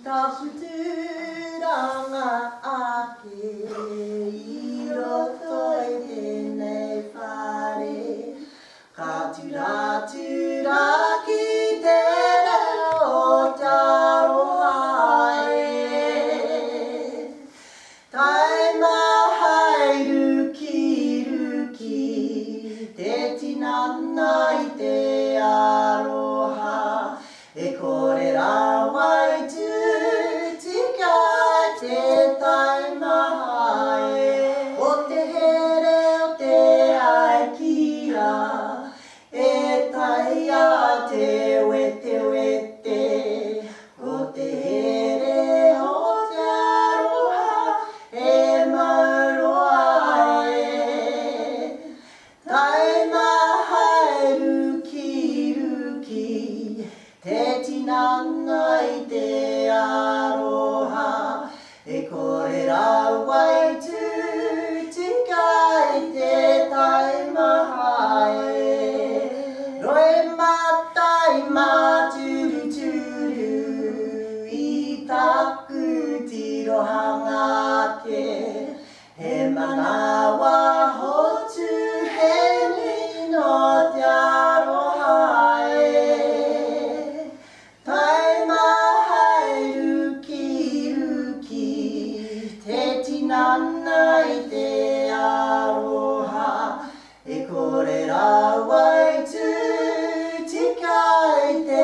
Taku tūranga ake i roto i tēnei whare. Ka turatura ki te reo o te aroha e. Taimaha e rukiruki te tinana i te aroha E kore rawa i tū tika te taimaha e. Ko te here o te aikia e taea te wetewete. Ko te here o te aroha e mau roa e. Taimaha e rukiruki te tinana i te aroha, e kore rawa i tū tika i te taimaha e. Roimata i māturuturu i taku tirohanga ake, He manawa hotu he nui nō te aroha e. Taimaha e rukiruki te tinana i te aroha e kore rawa i tū tika i te.